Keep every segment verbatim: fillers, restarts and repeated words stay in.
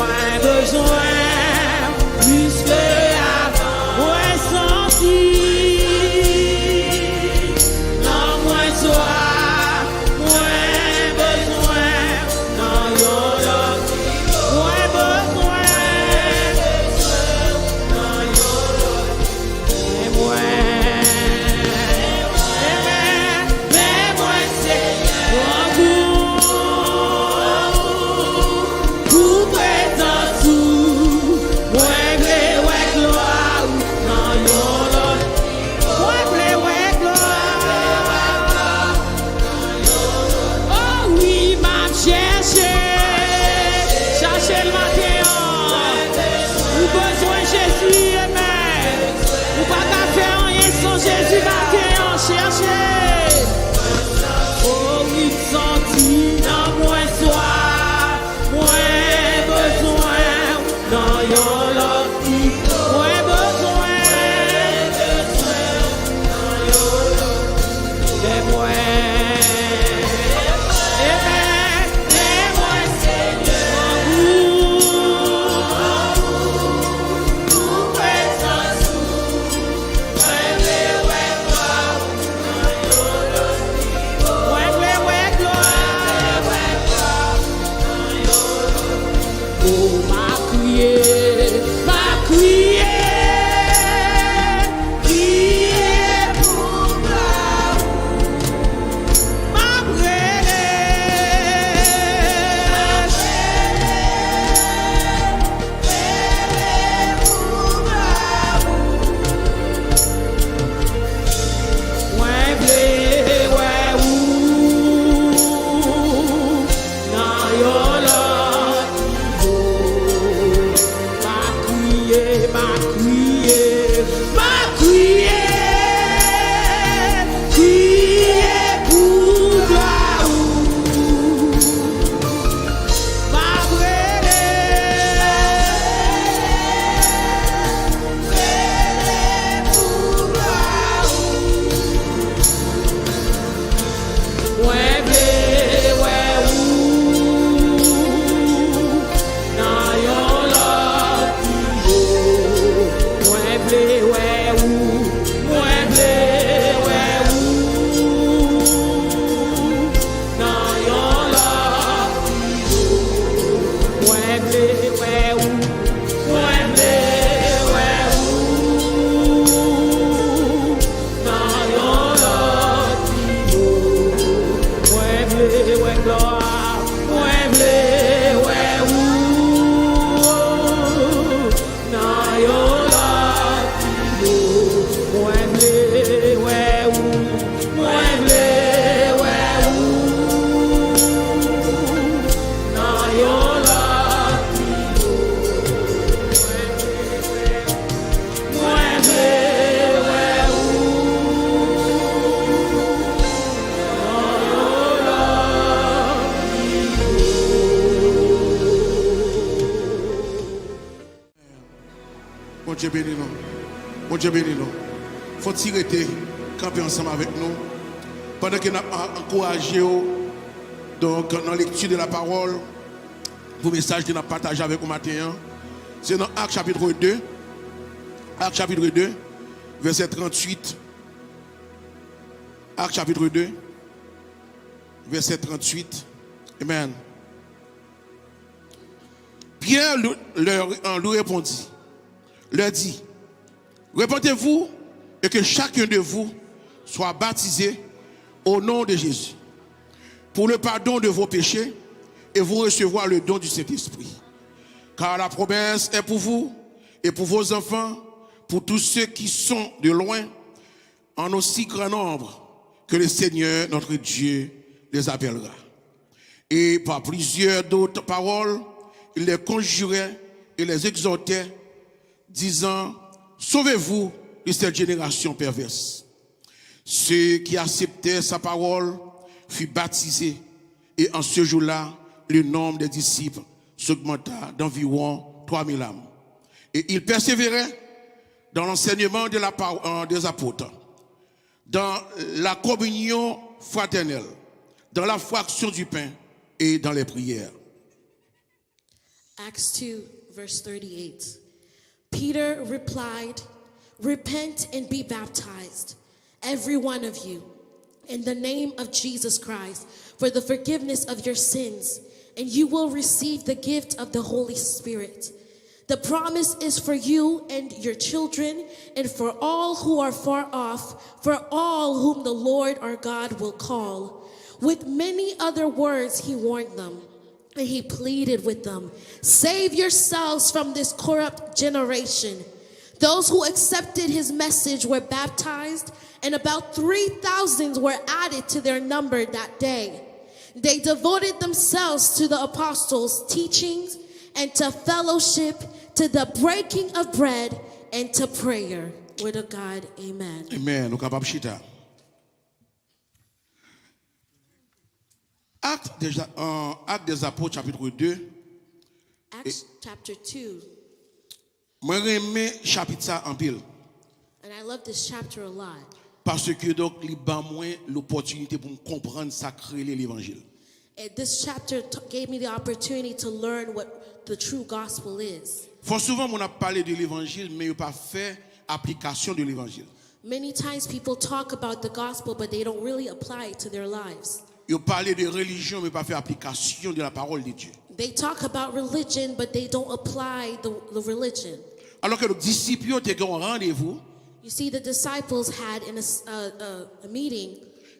Mwen bezwen plis ke avan. Mwen santi nan mwen swa. Mwen bezwen nan yon lòt nivo. Mwen bezwen nan yon lòt nivo. Men mwen, men mwen, men mwen, Senyè, pran gou pou prezans ou. Mwen vle wè glwa ou nan yon lòt nivo. Mwen vle wè glwa. Oh wi, m ap chèche. Chache l maten an. Ou bezwen Jezi, amen. Ou pa ka fè anyen san Jezi maten an. Chèche. Oh wi, m santi nan mwen swa. Mwen bezwen w nan yon lòt nivo. Mwen bezwen w nan yon lòt nivo. Men mwen, men mwen, men mwen, Senyè, pou prezans ou. Mwen vle wè glwa ou. Mwen vle wè glwa. Oh, m a kriye, m a kriye, kriye pou glwa ou. M ap rele, m ap rele. Mwen vle wè ou nan yon lòt nivo. M a kriye, m a kriye, m a kriye, kriye pou glwa ou. M ap rele, rele pou glwa ou. Mwen vle wè ou nan yon lòt nivo. Mwen vle wè ou, mwen vle wè ou nan yon lòt nivo. Mwen vle wè ou, mwen vle wè ou nan yon lòt nivo. Mwen vle wè glwa, mwen vle wè ou nan yon lòt nivo. Mwen vle wè ou, mwen vle wè ou nan yon lòt nivo. Mwen vle wè ou, mwen vle wè ou nan yon lòt nivo. Bondye beni nou. Bondye beni nou. Fò n ti rete kanpe ansanm avèk nou pandan ke n ap a- ankouraje w, donk, nan lekti de la pawòl, pou mesaj ke n ap pataje avèk ou maten an. Se nan Ak chapit de. Ak chapit de, vèsè tranntuit. Ak chapit de, vèsè tranntuit. Amen. Pierre lui, leur, lui répondit, leur dit, repentez-vous et que chacun de vous soit baptisé au nom de Jésus pour le pardon de vos péchés et vous recevoir le don du Saint-Esprit. Car la promesse est pour vous et pour vos enfants, pour tous ceux qui sont de loin, en aussi grand nombre que le Seigneur notre Dieu les appellera. Et par plusieurs d'autres paroles, il les conjurait et les exhortait, disant, sauvez-vous de cette génération perverse. Ceux qui acceptèrent sa parole furent baptisés, et en ce jour-là, le nombre des disciples s'augmenta d'environ trois mille âmes. Et ils persévéraient dans l'enseignement de la par- euh, des apôtres, dans la communion fraternelle, dans la fraction du pain et dans les prières. Acts two, verse thirty-eight. Peter replied, "Repent and be baptized, every one of you, in the name of Jesus Christ, for the forgiveness of your sins, and you will receive the gift of the Holy Spirit. The promise is for you and your children, and for all who are far off, for all whom the Lord our God will call." With many other words, he warned them. And he pleaded with them, "Save yourselves from this corrupt generation." Those who accepted his message were baptized, and about three thousand were added to their number that day. They devoted themselves to the apostles' teachings and to fellowship, to the breaking of bread and to prayer. Word of God, amen. Amen. Nou kapab chita. Actes des, euh, Actes des Apôtres, chapitre deux. Acts chapter two. Mwen renmen chapit sa anpil. And I love this chapter a lot. Paske donk, li ban mwen lopòtinite pou m konprann sa k rele levanjil. And this chapter t-, gave me the opportunity to learn what the true gospel is. Fò souvan, moun ap pale de levanjil, men yo pa fè aplikasyon de levanjil. Many times people talk about the gospel, but they don't really apply it to their lives. Yo pale de relijyon, men pa fè aplikasyon de la parole de Dieu. They talk about religion, but they don't apply the, the religion. Alò ke disip yo te gen yon randevou. You see, the disciples had an, a, a, a meeting.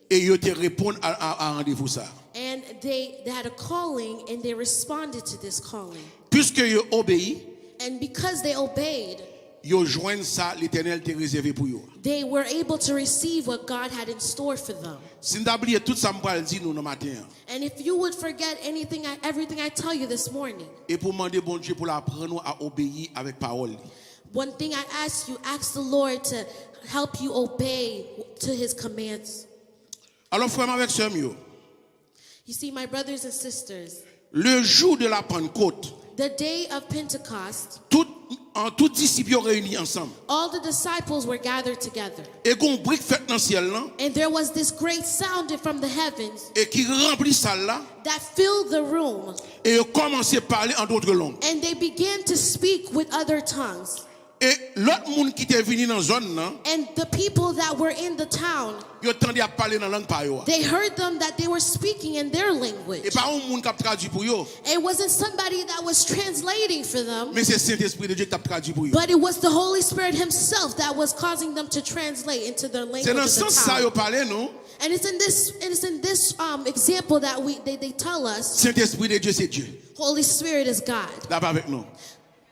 E yo te reponn a, a, a randevou sa. And they, they had a calling, and they responded to this calling. Piske yo obeyi, And because they obeyed, yo jwenn sa Letènèl te rezève pou yo. They were able to receive what God had in store for them. Si n ta bliye tout sa m pral di nou nan maten an, And if you would forget anything, I, everything I tell you this morning, e pou mande Bondye pou l aprann ou a obeyi avèk pawòl li. One thing I ask you, ask the Lord to help you obey to his commands. Alò, frè m avèk sè m yo, You see, my brothers and sisters, le jour de la Pentecôte, the day of Pentecost, tout, an, tout disip yo reyini ansanm. All the disciples were gathered together. E gon bri k fèt nan syèl lan. And there was this great sound from the heavens E ki ranpli sal la. That filled the room. E yo kòmanse pale an dòt lang. And they began to speak with other tongues. E lòt moun ki te vini nan zòn nan, And the people that were in the town, yo tande y ap pale nan lang pa yo a. They heard them that they were speaking in their language. E pa yon moun k ap tradui pou yo. It wasn't somebody that was translating for them, Men se Sentespri de Dye k t ap tradui pou yo. But it was the Holy Spirit himself that was causing them to translate into their language. Se nan sans sa yo pale nou. And it's in this, and it's in this, um, example that we, they, they tell us, Sentespri de Dye se Dye. Holy Spirit is God. L ap avèk nou.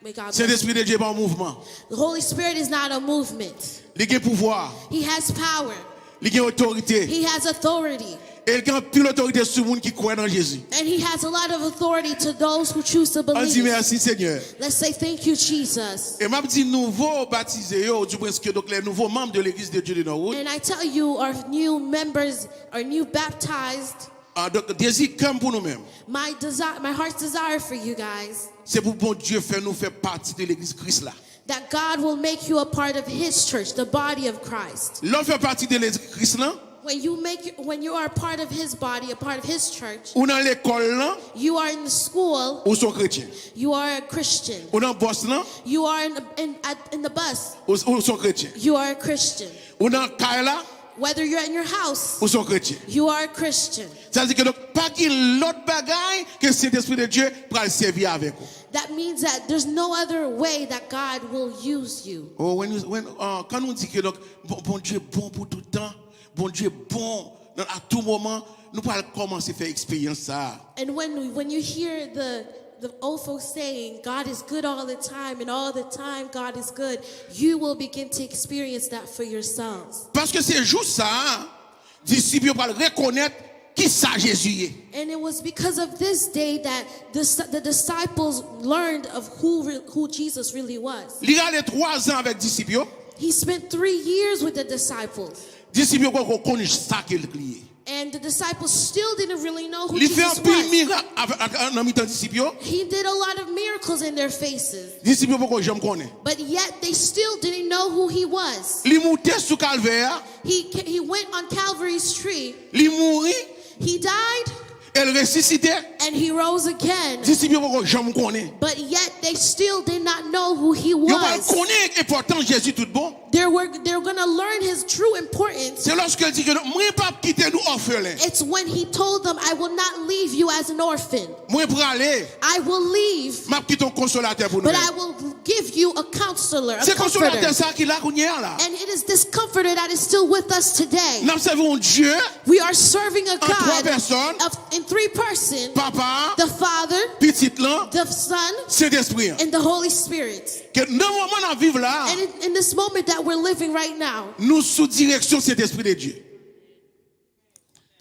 May God bless you. Sentespri de Dye pa yon mouvman. The Holy Spirit is not a movement. Li gen pouvwa. He has power. Li gen otorite. He has authority. E l gen anpil otorite sou moun ki kwè nan Jezi. And he has a lot of authority to those who choose to believe. Ann di mèsi, Senyè. Let's say, "Thank you, Jesus." E m ap di nouvo batize yo, oudimwens ke donk les nouveaux membres de l'Église de Dieu de Norwood. And I tell you, our new members, our new baptized, Ah, donk, dezi kè m pou nou menm, My desire, my heart's desire for you guys, se pou Bondye fè nou fè pati de legliz Kris la. That God will make you a part of his church, the body of Christ. Lè w fè pati de legliz Kris la, When you make, when you are a part of his body, a part of his church, ou nan lekòl lan, you are in the school, ou se yon kretyen. You are a Christian. Ou nan bòs lan, You are in the, in, at, in the bus. Ou, ou se yon kretyen. You are a Christian. Ou nan kay la, Whether you're in your house, ou se yon kretyen. You are a Christian. Sa vle di ke donk, pa gen lòt bagay ke Sentespri de Dye pral sèvi avèk ou. That means that there's no other way that God will use you. Oh, when you, when, uh, kan nou di ke donk, Bon, Bondye bon pou tout tan, Bondye bon nan, a tou moman, nou pral kòmanse fè eksperyans sa a. And when, when you hear the, the old folks saying, "God is good all the time, and all the time God is good," you will begin to experience that for yourselves. Paske se jou sa a, disip yo pral rekonèt ki sa Jezi ye. And it was because of this day that the, the disciples learned of who re-, who Jesus really was. Li rale twa zan avèk disip yo. He spent three years with the disciples. Disip yo poko konn sa ke l ye. And the disciples still didn't really know who Jesus was. Li fè anpil mirak avè-, ak, nan mitan disip yo. He did a lot of miracles in their faces. Disip yo poko janm konnen. But yet they still didn't know who he was. Li moute sou Kalvè a. He ca-, he went on Calvary's tree. Li mouri. He died. E l resisite. And he rose again. Disip yo poko janm konnen. But yet they still did not know who he was. Yo pral konnen enpòtans Jezi tout bon. They were, they're going to learn his true importance. Se lòske l di ke mwen p ap kite nou òfelen. It's when he told them, "I will not leave you as an orphan. Mwen prale. I will leave, M ap kite yon konsolatè pou nou. But I will give you a counselor, a comforter." Se konsolatè sa ki la kounye a la. And it is this comforter that is still with us today. N ap sèvi yon Dye. We are serving a God of, in three person, Papa, the Father, Pitit lan, the Son, Sentespri an. And the Holy Spirit. Ke nan moman n ap viv la, and in, in this moment that we're living right now, nou sou direksyon Sentespri de Dye.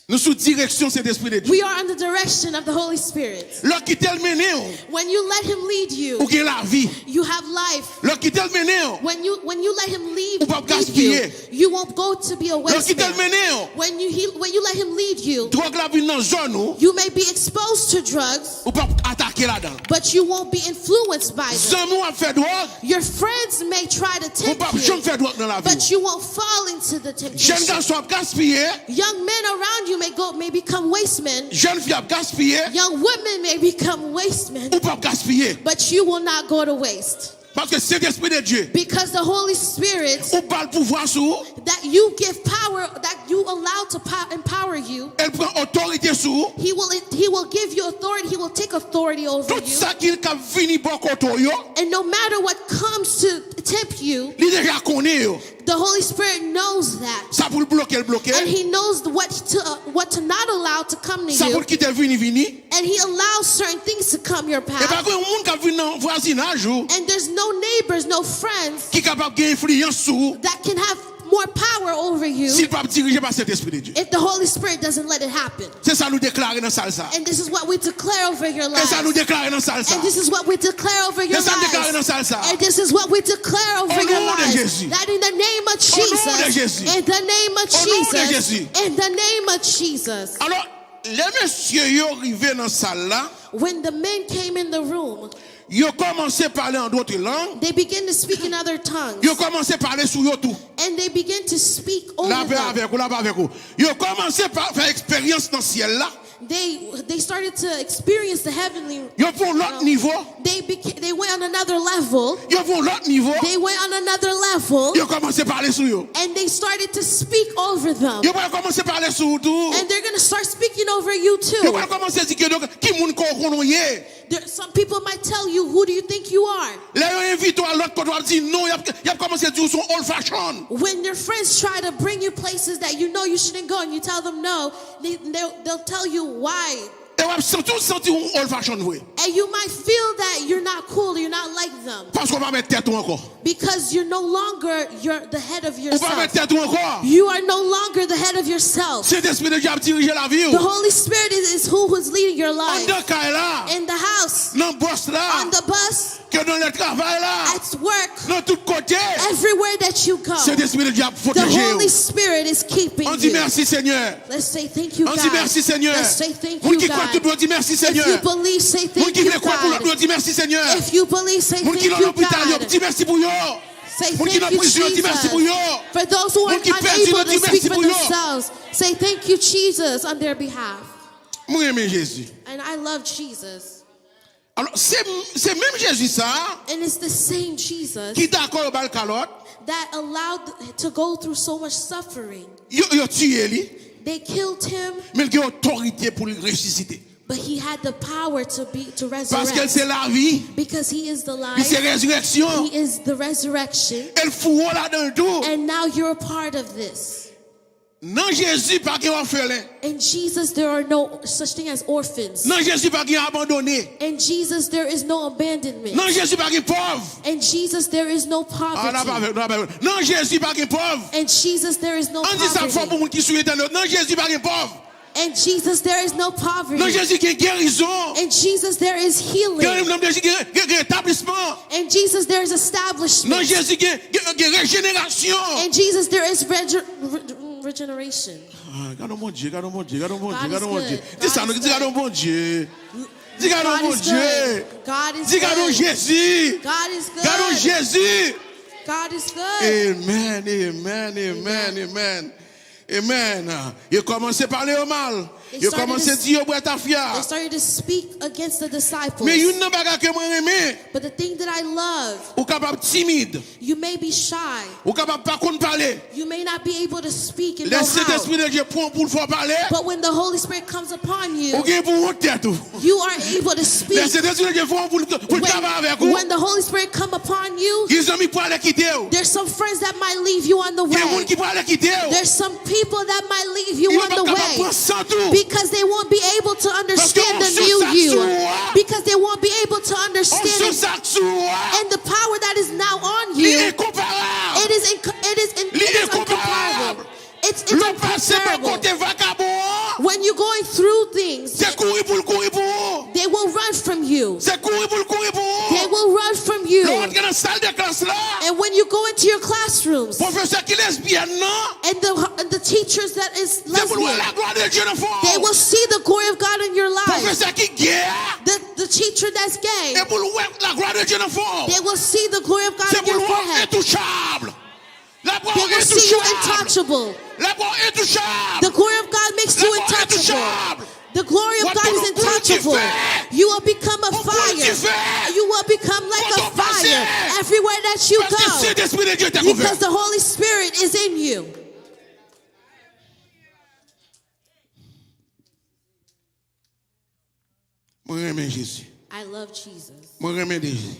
Nou sou direksyon Sentespri de Dye. We are under direction of the Holy Spirit. Lè w kite l mennen w, when you let him lead you, ou gen lavi. You have life. Lè w kite l mennen w, when you, when you let him leave, ou p ap gaspiye. You won't go to be a waste man. Lè w kite l mennen w, when you, he, when you let him lead you, dwòg la vin nan zòn ou, you may be exposed to drugs, ou p ap atake ladan l. But you won't be influenced by them. Zanmi w ap fè dwòg. Your friends may try to tempt you, ou p ap janm fè dwòg nan lavi w. But you won't fall into the temptation. Jèn gason ap gaspiye. Young men around you may go, may become waste men. Jèn fi ap gaspiye. Young women may become waste men. Ou p ap gaspiye. But you will not go to waste. Paske Sentespri de Dye, because the Holy Spirit, ou ba l pouvwa sou ou, that you give power, that you allow to po-, empower you, el pran otorite sou ou. He will, he will give you authority. He will take authority over you. Tout sa ki k ap vini bò kote w yo, and no matter what comes to tempt you, li deja konnen yo. The Holy Spirit knows that. Sa pou l bloke, l bloke. And he knows what to, what to not allow to come to you. Sa pou l kite vini, vini. And he allows certain things to come your path. E pa gen yon moun k ap vin nan vwazinaj ou. And there's no neighbors, no friends, ki kapab gen enfliyans sou ou, that can have more power over you, si l p ap dirije pa Sentespri de Dye. If the Holy Spirit doesn't let it happen. Se sa nou deklare nan sal sa. And this is what we declare over your lives. E sa nou deklare nan sal sa. And this is what we declare over your lives. E sa nou deklare nan sal sa. And this is what we declare over your lives. Au nom de Jésus. That in the name of Jesus. Au nom de Jésus. In the name of Jesus. Au nom de Jésus. In the name of Jesus. Alò, lè mesye yo rive nan sal la, when the men came in the room, yo kòmanse pale an dòt lang. They begin to speak in other tongues. Yo kòmanse pale sou yo tou. And they begin to speak over them. Lapè avèk ou, lapè avèk ou. Yo kòmanse pa fè eksperyans nan syèl la. They, they started to experience the heavenly realm. Yo fè yon lòt nivo. They beca-, they went on another level. Yo fè yon lòt nivo. They went on another level. Yo kòmanse pale sou yo. And they started to speak over them. Yo pral kòmanse pale sou ou tou. And they're gonna start speaking over you too. Yo pral kòmanse di ke, donk, ki moun ke w konnen w ye? There, some people might tell you, "Who do you think you are?" Lè yo envite w al lòt kote, w ap di non, y ap, y ap kòmanse di w se yon old fashion. When your friends try to bring you places that you know you shouldn't go and you tell them no, they, they'll, they'll tell you why. E w ap santi w santi w old fashion vre. And you might feel that you're not cool, you're not like them. Paske w pa mèt tèt ou ankò. Because you're no longer, you're the head of yourself. Ou pa mèt tèt ou ankò. You are no longer the head of yourself. Sentespri de Dye ap dirije lavi w. The Holy Spirit is, is who is leading your life. Anndan kay la. In the house. Nan bòs la. On the bus. Ke nan lè travay la. At work. Nan tout kote. Everywhere that you go. Sentespri de Dye ap pwoteje w. The Holy Spirit is keeping you. Ann di mèsi, Senyè. Let's say thank you, God. Ann di mèsi, Senyè. Let's say thank you, God. Moun ki kwè tout bon, di mèsi, Senyè. If you believe, say thank you, God. Moun ki vle kwè pou lòt yo, di mèsi, Senyè. If you believe, say thank you, God. Moun ki nan lopital yo, di mèsi pou yo. Say thank you, Jesus. Moun ki nan prizon, di mèsi pou yo. For those who are unable to speak for themselves, say thank you, Jesus, on their behalf. Moun ki pèdi yo, di mèsi pou yo. Mwen renmen Jezi. And I love Jesus. Alò, se, se menm Jezi sa a. And it's the same Jesus ki dakò yo ba l kalòt. That allowed to go through so much suffering. Yo, yo tiye li. They killed him. Men l gen otorite pou l resisite. But he had the power to be, to resurrect. Paske l se lavi. Because he is the life. Li se rezirèksyon. He is the resurrection. E l foure w ladan l tou. And now you're a part of this. Nan Jezi pa gen òfelen. In Jesus, there are no such thing as orphans. Nan Jezi pa gen abandone. In Jesus, there is no abandonment. Nan Jezi pa gen pòv. In Jesus, there is no poverty. Ah, n ap avèk, n ap avèk. Nan Jezi pa gen pòv. In Jesus, there is no poverty. Ann di sa fò pou moun ki sou entènèt. Nan Jezi pa gen pòv. In Jesus, there is no poverty. Nan Jezi gen gerizon. In Jesus, there is healing. Nan Jezi gen, gen, gen retablisman. In Jesus, there is establishment. Nan Jezi gen, gen, gen rejenerasyon. In Jesus, there is reger-, re-, regeneration. Ah, gade yon Bondye, gade yon Bondye, gade yon Bondye, gade yon Bondye. Di sa, di gade yon Bondye. Di gade yon Bondye. Di gade yon Jezi. Gade yon Jezi. God is good. Amen, amen, amen, amen. Amen. Yo kòmanse pale yo mal. Yo kòmanse di yo bwè tafya. They started to speak against the disciples. Men youn nan bagay ke mwen renmen, but the thing that I love, ou kapab timid, you may be shy, ou kapab pa konn pale. You may not be able to speak and know how. Lè Sentespri de Dye pran w pou l fè w pale, but when the Holy Spirit comes upon you, ou gen pou wont tèt ou. You are able to speak. Lè Sentespri de Dye fè w pou l, pou l travay avèk ou. When the Holy Spirit come upon you, gen zanmi k prale kite w. There's some friends that might leave you on the way. Gen moun ki prale kite w. There's some people that might leave you on the way. Yo p ap kapab pran sant ou. Because they won't be able to understand the new you. Paske onksyon sa k sou ou a, because they won't be able to understand it. Onksyon sa k sou ou a, and the power that is now on you, li enkonparab. It is inco- it is in- it is incomparable. Li enkonparab. It's, it's incomparable. Lè w pase bò kote vakabon an, when you're going through things, se kouri pou l kouri pou ou. They will run from you. Se kouri pou l kouri pou ou. They will run from you. Lè w antre nan sal de klas la, and when you go into your classrooms, pwofesè ki lesbyèn nan, and the, and the teachers that is lesbian, se pou l wè laglwa de Dye nan fon w. They will see the glory of God in your life. Pwofesè ki gay a, the, the teacher that's gay, se pou l wè laglwa de Dye nan fon w. They will see the glory of God in your forehead. Se pou l wè w entouchab. L ap wè w entouchab. They will see you untouchable. L ap wè w entouchab. The glory of God makes you untouchable. L ap wè w entouchab. The glory of God is untouchable. W ap tounen yon boul dife. You will become a fire. Yon boul dife. You will become like a fire. Kote w pase. Everywhere that you go. Paske Sentespri de Dye te kouvè. Because the Holy Spirit is in you. Mwen renmen Jezi. I love Jesus. Mwen renmen Jezi.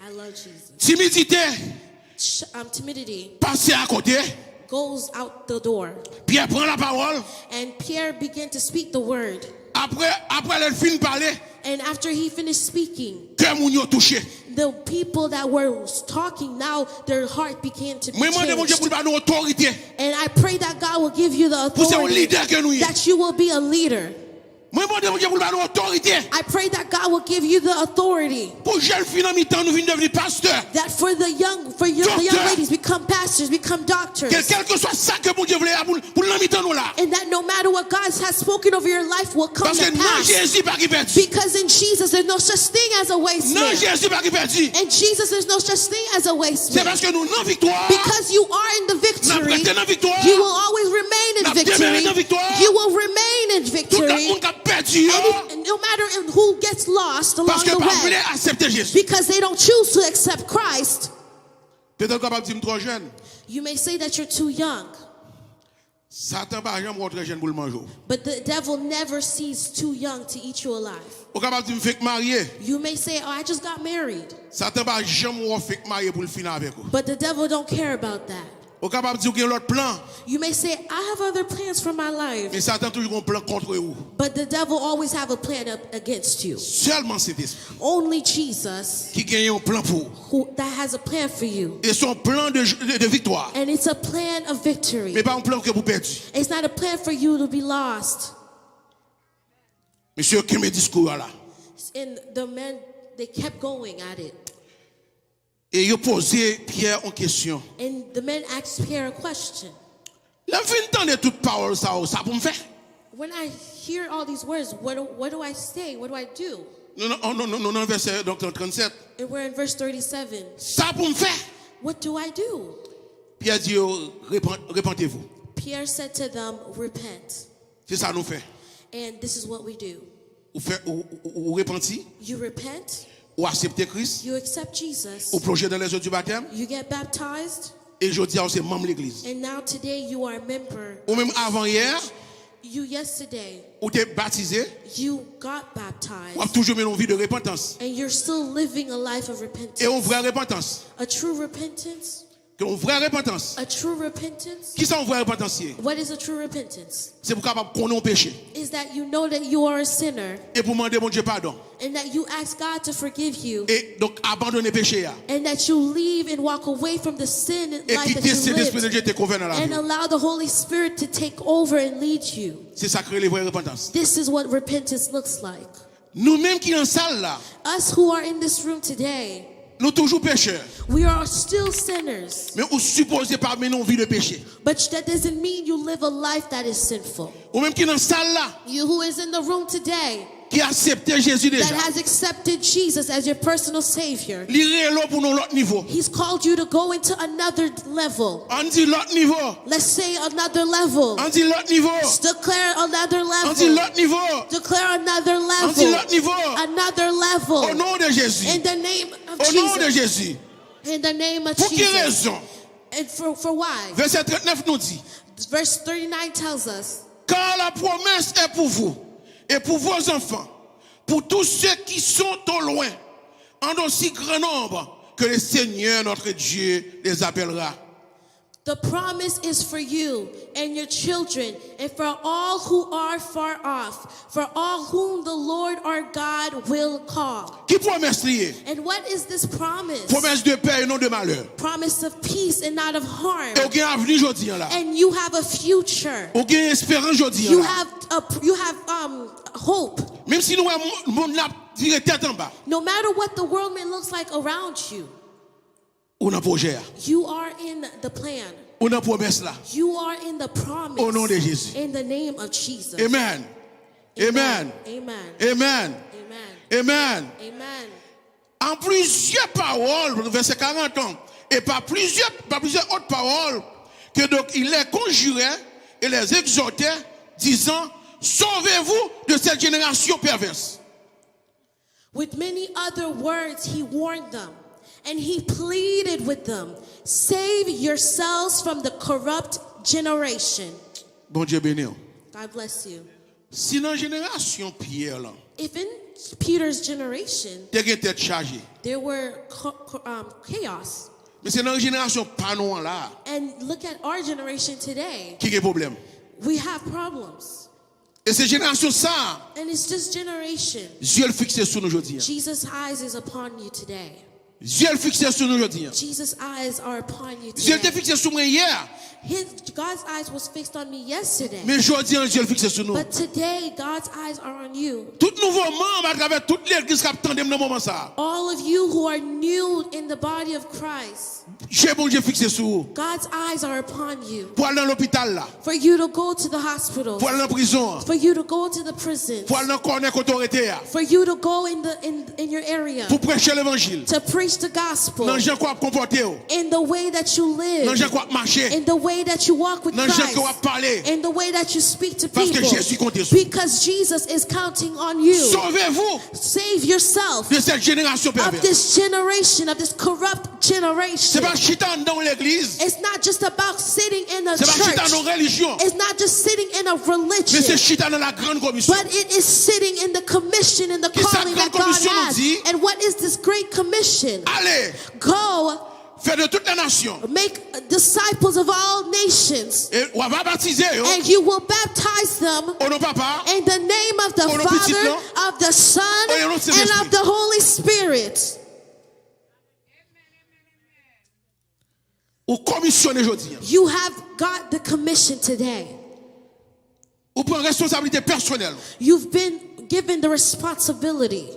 I love Jesus. Timidite, sh- um, timidity, pase akote. Goes out the door. Pyè pran lapawòl. And Pierre began to speak the word. Apre, apre lè l fin pale, and after he finished speaking, kè moun yo touche. The people that were talking, now their heart began to be changed. Mwen mande Bondye pou l ba nou otorite. And I pray that God will give you the authority, pou se yon lidè ke nou ye, that you will be a leader. Mwen mande Bondye pou l ba nou otorite. I pray that God will give you the authority, pou jèn fi nan mitan nou vin devni pastè, that for the young, for your, the young, doktè, ladies become pastors, become doctors. Ke kèlkeswa sa ke Bondye vle a pou, pou l nan mitan nou la. And that no matter what God has spoken over your life will come to pass. Paske nan Jezi pa gen pèdi. Because in Jesus there's no such thing as a waste man. Nan Jezi pa gen pèdi. In Jesus there's no such thing as a waste man. Se paske nou nan viktwa. Because you are in the victory, n ap rete nan viktwa. You will always remain in victory. N ap demere nan viktwa. You will remain in victory. Tout lòt moun k ap pèdi yo. And if, no matter in who gets lost along the way. Paske pa vle aksepte Jezi. Because they don't choose to accept Christ. Petèt w kapab di m twò jèn. You may say that you're too young. Satan pa janm wè w trè jèn pou l manje w. But the devil never sees too young to eat you alive. Ou kapab di m fenk marye. You may say, "Oh, I just got married." Satan pa janm wè w fenk marye pou l fini avèk ou. But the devil don't care about that. Ou kapab di w gen lòt plan. You may say, "I have other plans for my life." Men Satan toujou gen yon plan kont ou. But the devil always have a plan up against you. Sèlman Sentespri. Only Jesus, ki gen yon plan pou ou. Who, that has a plan for you. E se yon plan de, de, de viktwa. And it's a plan of victory. Men pa yon plan ke pou pèdi. It's not a plan for you to be lost. Mesye yo kenbe diskou a la. And the men, they kept going at it. E yo poze Pyè yon kesyon. And the men asked Pierre a question. Lè m fin tande tout pawòl sa yo, sa pou m fè? When I hear all these words, what do, what do I say? What do I do? Nou nan, nou, nou, nou nan vèsè, donk, trannsèt. And we're in verse thirty-seven. Sa pou m fè? What do I do? Pyè di yo, "Repan-, repentez-vous." Pierre said to them, "Repent." Se sa nou fè. And this is what we do. Ou fè, ou, ou, ou repanti. You repent. Ou aksepte Kris. You accept Jesus. Ou plonje dans les eaux du baptême. You get baptized. E jodi a, ou se manm legliz. And now today you are a member. Ou menm avan yè, you yesterday, ou te batize. You got baptized. W ap toujou mennen yon vi de repantans. And you're still living a life of repentance. E yon vrè repantans. A true repentance. Ke yon vrè repantans. A true repentance. Kisa yon vrè repantans ye? What is a true repentance? Se pou kapab konnen yon peche. Is that you know that you are a sinner. E pou mande Bondye padon. And that you ask God to forgive you. E donk abandone peche a. And that you leave and walk away from the sin life that you lived. E kite Sentespri de Dye te gouvène nan lavi w. And allow the Holy Spirit to take over and lead you. Se sa k rele vrè repantans. This is what repentance looks like. Nou menm ki nan sal la, us who are in this room today, nou toujou pechè. We are still sinners. Men ou sipoze pa mennen yon vi de peche. But that doesn't mean you live a life that is sinful. Ou menm ki nan sal la, you who is in the room today, ki aksepte Jezi deja. That has accepted Jesus as your personal Savior. Li rele w pou yon lòt nivo. He's called you to go into another level. Ann di lòt nivo. Let's say another level. Ann di lòt nivo. Declare another level. Ann di lòt nivo. Declare another level. Ann di lòt nivo. Another level. O non de Jezi. In the name of Jesus. O non de Jezi. In the name of Jesus. Pou ki rezon? And for, for why? Vèsè trannèf nou di. Verse thirty-nine tells us. Car la promesse est pour vous et pour vos enfants, pour tous ceux qui sont au loin, en aussi grand nombre que le Seigneur notre Dieu les appellera. The promise is for you and your children and for all who are far off, for all whom the Lord our God will call. Ki pwomès li ye? And what is this promise? Pwomès de pè e non de malè. Promise of peace and not of harm. E w gen avni jodi an la. And you have a future. Ou gen esperans jodi an la. You have a, you have um hope. Menm si nou wè moun nan ap vire tèt anba. No matter what the world may looks like around you. Ou nan pwojè a. You are in the plan. Ou nan pwomès la. You are in the promise. O non de Jezi. In the name of Jesus. Amen. Amen. Amen. Amen. Amen. Amen. Amen. An plizyè pawòl, vèsè karant an, et par plusieurs, par plusieurs autres paroles, que donc il les conjurait et les exhortait, disant, sauvez-vous de cette génération perverse. With many other words, he warned them, and he pleaded with them, save yourselves from the corrupt generation. Bondye beni w. God bless you. Si nan jenerasyon Pyè lan, if in Peter's generation, te gen tèt chaje, there were co- co- um, chaos. Men se nan jenerasyon pa nou an la, and look at our generation today, ki gen pwoblèm. We have problems. E se jenerasyon sa a, and it's this generation. Zye l fikse sou nou jodi an. Jesus' eyes is upon you today. Zye l fikse sou nou jodi an. Jesus' eyes are upon you today. Zye l te fikse sou mwen yè. His, God's eyes was fixed on me yesterday. Men jodi an, zye l fikse sou nou. But today, God's eyes are on you. Tout nouvo manm atravè tout legliz k ap tande m nan moman sa a. All of you who are new in the body of Christ. Je Bondye fikse sou ou. God's eyes are upon you. Pou al nan lopital la. For you to go to the hospital. Pou al nan prizon an. For you to go to the prisons. Pou al nan kònè kote w rete a. For you to go in the in, in your area. Pou preche levanjil. To preach the gospel. Nan jan ke w ap konpòte w. In the way that you live. Nan jan ke w ap mache. In the way that you walk with Christ. Nan jan ke w ap pale. In the way that you speak to people. Paske Jezi konte sou ou. Because Jesus is counting on you. Sauvez-vous. Save yourself. De cette génération perverse. Of this generation, of this corrupt generation. Se pa chita anndan yon legliz. It's not just about sitting in a church. Se pa chita nan relijyon. It's not just sitting in a religion. Men se chita nan la grande commission. But it is sitting in the commission and the calling that God has. Ki sa grande commission nou di? And what is this great commission? Ale. Go. Fè de toutes les nations. Make disciples of all nations. E w a batize yo. And you will baptize them. O non Papa. In the name of the Father, o non Pitit lan, of the Son, e o non Sentespri. And of the Holy Spirit. Ou komisyone jodi an. You have got the commission today. Ou pran responsablite pèsonèl ou. You've been given the responsibility.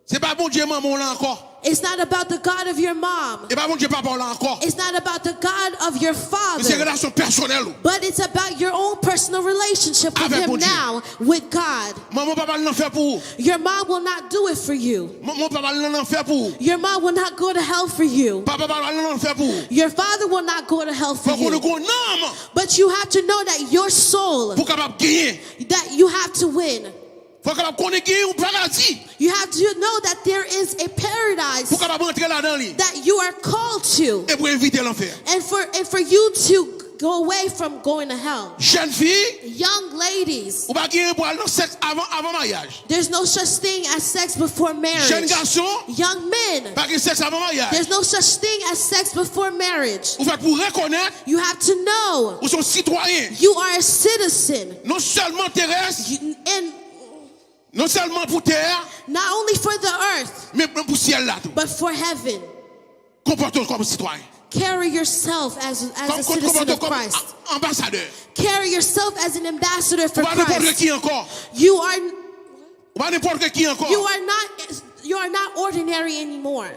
Se pa Bondye manman w lan ankò. It's not about the God of your mom. E pa Bondye papa w lan ankò. It's not about the God of your father. Men se relasyon pèsonèl ou. But it's about your own personal relationship with him now, with God. Avèk Bondye. Manman w pa pral nan lanfè pou ou. Your mom will not do it for you. Manman w pa pral nan lanfè pou ou. Your mom will not go to hell for you. Papa w pa pral nan lanfè pou ou. Your father will not go to hell for you. Fòk ou konnen gen yon nanm. But you have to know that your soul, pou w kapab genyen, that you have to win. Fòk ou kapab konnen gen yon paradi. You have to know that there is a paradise, pou w kapab antre ladan li, that you are called to, e pou evite lanfè. And for, and for you to go away from going to hell. Jèn fi, young ladies, ou pa genyen pou al nan sèks avan, avan maryaj. There's no such thing as sex before marriage. Jèn gason, young men, pa gen sèks avan maryaj. There's no such thing as sex before marriage. Ou fèt pou rekonèt, you have to know, ou se yon sitwayen, you are a citizen, non sèlman terès, you, and non sèlman pou tè a, not only for the earth, men, men pou syèl la tou. But for heaven. Konpòte w kòm sitwayen. Carry yourself as, as a citizen of Christ. Konpòte w kòm a-, anbasadè. Carry yourself as an ambassador for Christ. Ou pa nenpòt ki ankò. You are, ou pa nenpòt ki ankò. You are not, you are not ordinary anymore.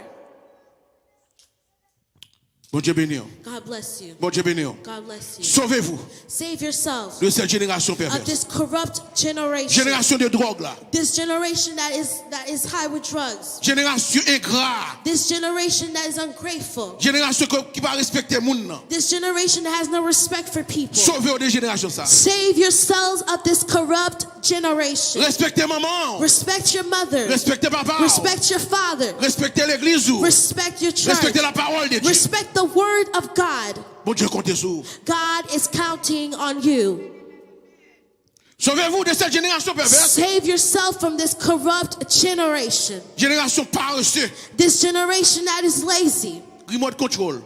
Bondye beni w. God bless you. Bondye beni w. God bless you. Sauvez-vous. Save yourself de cette génération of perverse. This corrupt generation. Jenerasyon de dwòg la. This generation that is that is high with drugs. Jenerasyon engra. This generation that is ungrateful. Jenerasyon ke, ki pa respekte moun nan. This generation that has no respect for people. Sove w de jenerasyon sa. Save yourselves of this corrupt generation. Respekte manman w. Respect your mother. Respekte papa w. Respect your father. Respekte legliz ou. Respect your church. Respekte la parole de Dieu. Respect the word of God. Bondye konte sou ou. God is counting on you. Sauvez-vous de cette génération perverse. Save yourself from this corrupt generation. Jenerasyon parese. This generation that is lazy. Remote control.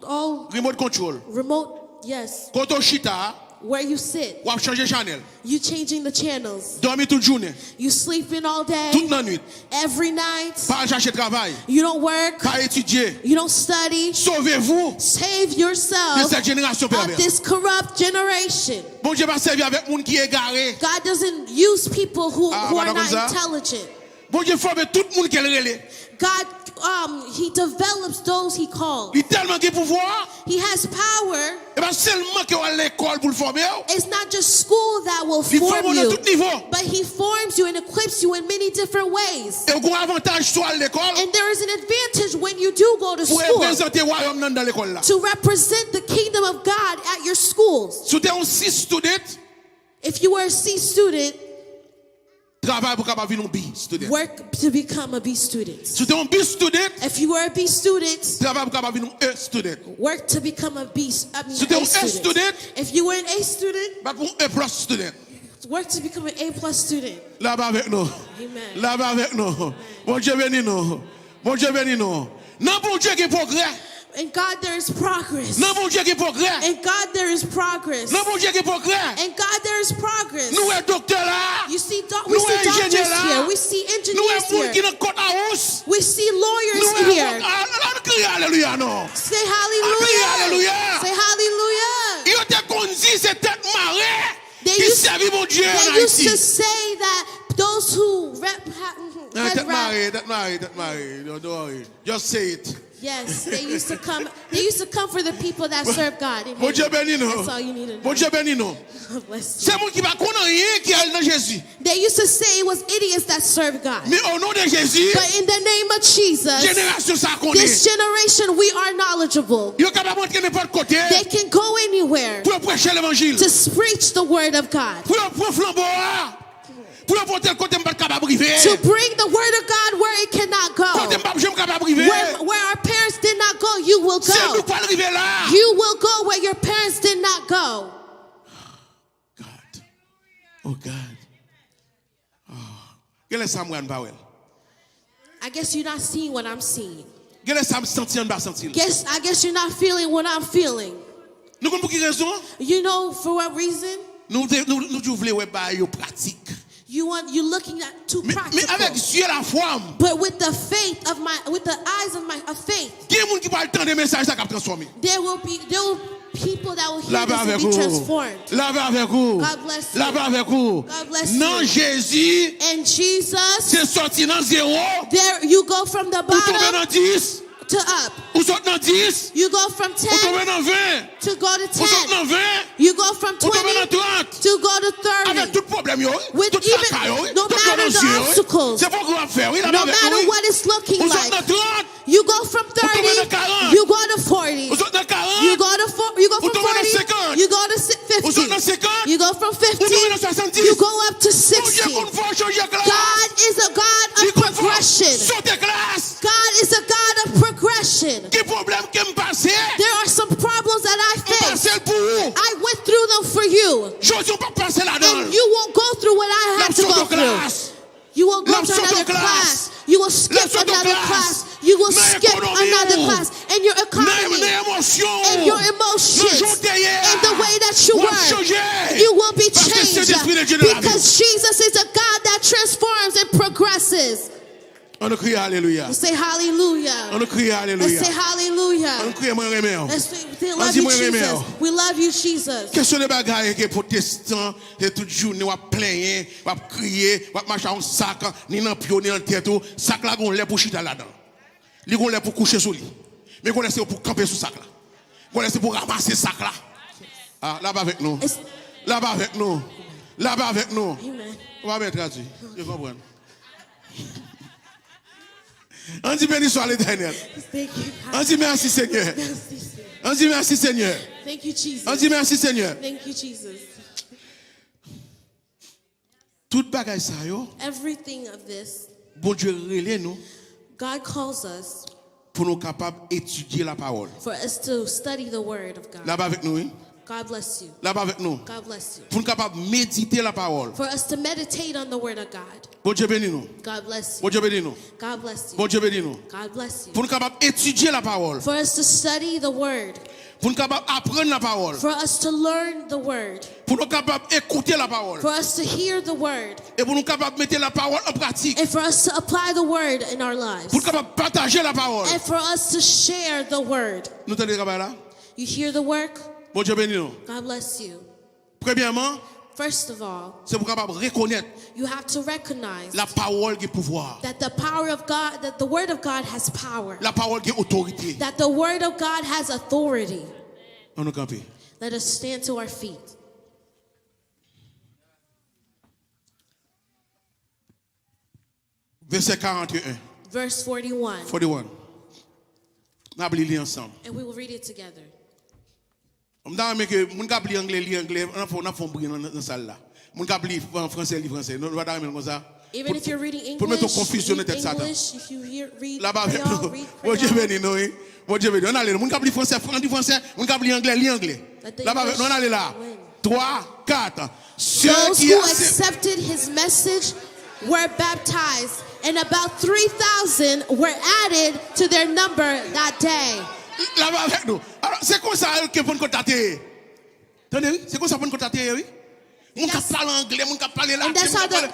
Oh, remote control. Remote, yes. Kote w chita a, where you sit, w ap chanje chanèl. You changing the channels. Dòmi tout jounen. You sleeping all day. Tout lannwit. Every night. Pa al chache travay. You don't work. Pa etidye. You don't study. Sauvez-vous. Save yourself de cette génération perverse. Of this corrupt generation. Bondye pa sèvi avèk moun ki egare. God doesn't use people who, ah, who are not intelligent. Bondye fòme tout moun ke l rele. God, um, he develops those he calls. Li tèlman gen pouvwa. He has power. E pa sèlman ke w al lekòl pou l fòme w. It's not just school that will form you, but he forms you and equips you in many different ways. E w gen avantaj si w al lekòl. And there is an advantage when you do go to school. Pou reprezante wayòm nan anndan lekòl la. To represent the kingdom of God at your schools. Si w te yon C student, if you were a C student, travay pou w kapab vin yon B student. Work to become a B student. Si w te yon B student, if you were a B student, travay pou w kapab vin yon E student. Work to become a B, I mean, si w te yon A student, if you were an A student, bat pou yon A plus student. Work to become an A plus student. Lave avèk nou. Amen. Lave avèk nou. Amen. Bondye beni nou. Bondye beni nou. Nan Bondye gen pwogrè. In God there is progress. Nan Bondye gen pwogrè. In God there is progress. Nan Bondye gen pwogrè. In God there is progress. Nou wè doktè la. You see, doc- we see doctors here. We see engineers here. Nou wè moun ki nan courthouse. We see lawyers here. Nou wè avoka. Ann kriye aleluya non. Say hallelujah. Ann kriye aleluya. Say hallelujah. Yo te konn di se tèt mare ki sèvi Bondye an Ayiti. They used to say that those who rep, ha, mhm, tèt mare, tèt mare, tèt mare. Don't worry. Just say it. Yes, they used to come. They used to come for the people that serve God. Bondye beni nou. That's all you need to know. Bondye beni nou. Bless you. Se moun ki pa konn anyen ki al nan Jezi. They used to say it was idiots that serve God. Men o non de Jezi, but in the name of Jesus, jenerasyon sa konnen. This generation, we are knowledgeable. Yo kapab antre nenpòt kote. They can go anywhere. Pou yo preche levanjil. To preach the word of God. Pou yo pran flanbo a. Pou yo pote l kote m pa t kapab rive. To bring the word of God where it cannot go. Kote m pa t janm kapab rive. Where, where our parents did not go, you will go. Se nou k pral rive la. You will go where your parents did not go. God. Oh God. Oh. Genlè sa m wè a n pa wè l. I guess you're not seeing what I'm seeing. Genlè sa m santi a n pa santi l. Guess, I guess you're not feeling what I'm feeling. Nou konn pou ki rezon? You know for what reason? Nou te, nou, nou toujou vle wè bagay yo pratik. You want, you looking at too practical. Men, men avèk zye lafwa m. But with the faith of my, with the eyes of my, of faith, gen moun ki pral tande mesaj sa k ap transfòme. There will be, there will people that will hear this and be transformed. Lave avèk ou. Lave avèk ou. God bless you. Lave avèk ou. God bless you. Nan Jezi, in Jesus, se soti nan zewo. There you go from the bottom, ou tonbe nan dis, to up. Ou sot nan dis, you go from ten, ou tonbe nan ven. To go to ten. Ou sot nan ven, you go from twenty, ou tonbe nan trant. To go to thirty. Avèk tout pwoblèm yo, wi. With tout even, traka yo, wi. No matter the obstacles, tout yo nan zye yo, wi. Se pwogrè w ap fè, wi. Lave avèk nou, wi. No matter what it's looking like. Ou sot nan trant, you go from thirty, ou tonbe nan karant. You go to forty. Ou sot nan karant, you go to four, you go from forty, ou tonbe nan senkant. You go to si-, fifty. Ou sot nan senkant, you go from fifty, ou tonbe nan swasanndis. You go up to sixty. Bondye konn fè w chanje klas. God is a God of progression. Li konn fè w sote klas. God is a God of progression. Gen pwoblèm ke m pase. There are some problems that I faced. M pase l pou ou. I went through them for you. Jodi w p ap pase ladan l. And you won't go through what I had to go through. L ap sote w klas. You will go to another class. You will skip another class. You will skip another class. And your economy, and your emotions, and the way that you were, you will be changed because Jesus is a God that transforms and progresses. Ann kriye aleluya. Say hallelujah. Ann kriye aleluya. Let's say hallelujah. Ann kriye mwen renmen w. Let's say, we love you, Jesus. We love you, Jesus. Kesyon de bagay ke pwotestan, se tout jounen w ap plenyen, w ap kriye, w ap mache ak yon sak, ni nan pye w, ni nan tèt ou. Sak la gon lè pou chita ladan. Li gon lè pou kouche sou li. Men gon lè se pou kanpe sou sak la. Gon lè se pou ranmase sak la. Ah, l ap avèk nou. L ap avèk nou. L ap avèk nou. Ou pa byen tradui. Yo konprann. Ann di beni swa Letènèl. Ann di mèsi Senyè. Ann di mèsi Senyè. Ann di mèsi Senyè. Tout bagay sa yo, Bondye rele nou pou nou kapab etidye lapawòl. L ap avèk nou, wi. L ap avèk nou. Pou nou kapab medite lapawòl. Bondye beni nou. Bondye beni nou. Bondye beni nou. Pou nou kapab etidye lapawòl. Pou nou kapab aprann lapawòl. Pou nou kapab ekoute lapawòl. E pou nou kapab mete lapawòl an pratik. Pou nou kapab pataje lapawòl. Nou tande travay la? Bondye beni nou. Premyèman, se pou w kapab rekonèt lapawòl gen pouvwa. Lapawòl gen otorite. Ann nou kanpe. Vèsè karannteyen. Forty-one. N ap li li ansanm. M ta renmen ke moun k ap li anglè, li anglè. N ap fè, n ap fè yon bri nan, nan sal la. Moun k ap li fran-, fransè, li fransè. Nou, nou pa ta renmen l konsa? Pou n mete yon konfizyon nan tèt Satan. L ap avèk nou. Bondye beni nou, wi. Bondye beni. Ann ale, moun k ap li fransè, fran-, li fransè. Moun k ap li anglè, li anglè. L ap avèk nou. Ann ale la. Twa, kat. Those who accepted his message were baptized, and about three thousand were added to their number that day. L ap avèk nou. Alò, se konsa ke Pannkòt la te ye. Tande, wi, se konsa Pannkòt la te ye, wi. Moun k ap pale anglè, moun k ap pale latin, moun k ap pale,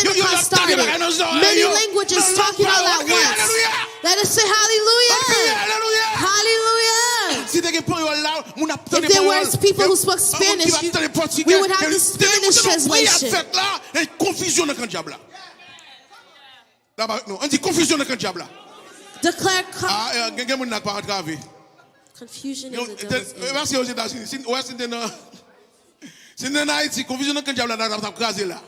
yo, yo, yo ap tande bagay nan zòrèy yo. Nan lang pa yo, yo kriye alelouya. Let us say hallelujah. Yo kriye alelouya. Hallelujah. Si te gen panyòl la, moun ap tande panyòl. If there were people who spoke Spanish, you, we would have the Spanish translation. Lè moun ki ap tande pòtigè, lè moun ki ap pale pòtigè, konfizyon nan kan dyab la. Ann di konfizyon nan kan dyab la. Declare con- Ah, eh, gen, gen moun la k pa antrave. Confusion in the devil's camp. Paske Ozetazini, si, wè, si n te nan, si n te nan Ayiti, konfizyon nan kan dyab la, n ap, n ap kraze la.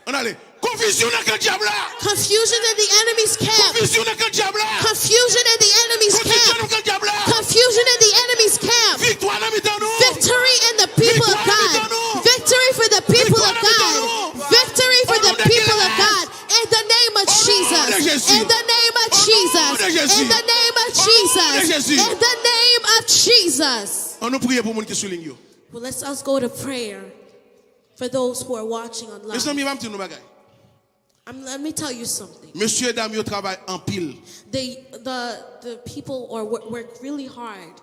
Ann ale. Konfizyon nan kan dyab la. Confusion in the enemy's camp. Konfizyon nan kan dyab la. Confusion in the enemy's camp. Konfizyon nan kan dyab la. Confusion in the enemy's camp. Viktwa nan mitan nou. Victory in the people of God. Victory for the people of God. Victory for the people of God. In the name of Jesus. In the name of Jesus. In the name of Jesus. In the name of Jesus. Ann nou priye pou moun ki sou liy yo. Well, let's us go to prayer for those who are watching online. Mezanmi, ban m di nou bagay. Um, let me tell you something. Mesye dam yo travay anpil. The, the, the people are wo- work really hard.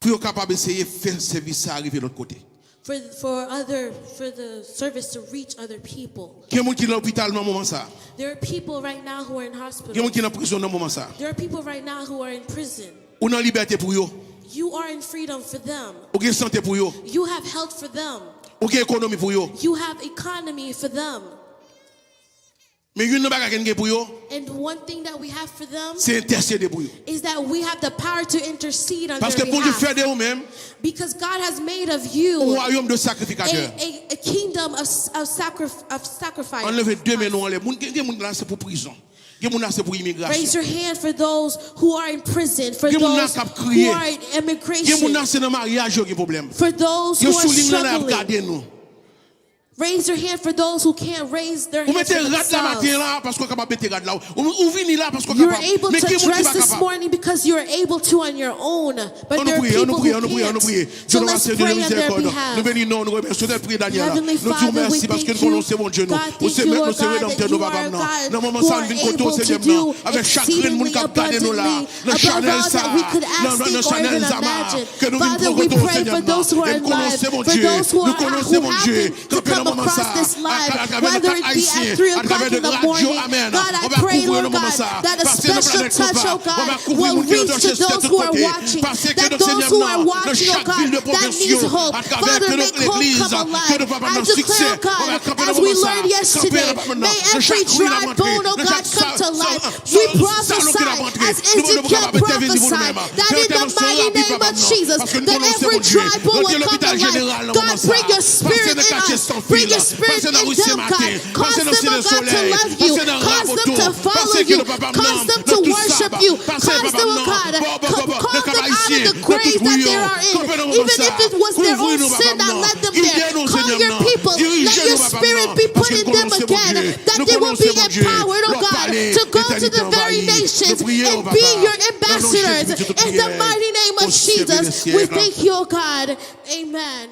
Pou yo kapab eseye fè sèvis sa a rive lòt kote. For, for other, for the service to reach other people. Gen moun ki nan lopital nan moman sa a. There are people right now who are in hospital. Gen moun ki nan prizon nan moman sa a. There are people right now who are in prison. Ou nan libète pou yo. You are in freedom for them. Ou gen sante pou yo. You have health for them. Ou gen ekonomi pou yo. You have economy for them. Men youn nan bagay ke n gen pou yo, And one thing that we have for them se entèsede pou yo. Is that we have the power to intercede on their behalf. Paske Bondye fè de ou menm Because God has made of you yon wayòm de sakrifikatè. A, a, a kingdom of, of, sacrif- of sacrifice. Ann leve de men nou anlè. Moun, gen, gen moun la se pou prizon. Gen moun la se pou imigrasyon. Raise your hand for those who are in prison, for those who are in immigration. Gen moun la k ap kriye. Gen moun la se nan maryaj yo gen pwoblèm. For those who are struggling. Yo sou liy nan la, y ap gade nou. Raise your hand for those who can't raise their hands for themselves. Ou mete rad la maten la paske w kapab mete rad la. Ou, ou vini la paske w kapab. Men gen moun ki pa kapab. You're able to dress this morning because you're able to on your own. But there are people who can't. Ann nou priye, ann nou priye, ann nou priye, ann nou priye. So let's pray on their behalf. Heavenly Father, we thank you. God, thank you, Lord God, that you are a God who are able to do exceedingly abundantly above all that we could ask or even think. Nan moman sa a, n vin kote w, Senyè m nan, avèk chak grenn moun k ap gade nou la, nan chanèl sa a, nan, nan chanèl Zama, ke nou vin pran kote w, Senyè m nan. E n konnen w se Bondye. Nou konnen w se Bondye. Kanpe nan across this live, whether it be at three o'clock in the morning. God, I pray, Lord God, that a special touch, oh God, will reach to those who are watching, that those who are watching, oh God, that needs hope, Father, make hope come alive. I declare, God, as we learned yesterday, may every dry bone, oh God, come to life. We prophesy as Ezekiel prophesied that in the mighty name of Jesus, that every dry bone will come to life. God, bring your spirit in us. Bring your spirit in them, God. Cause them, oh God, to love you. Cause them to follow you. Cause them to worship you. Cause them, oh God, call them out of the grave that they are in. Even if it was their own sin that led them there. Call your people. Let your spirit be put in them again. That they will be empowered, oh God, to go to the very nations and be your ambassadors. In the mighty name of Jesus, we thank you, oh God. Amen.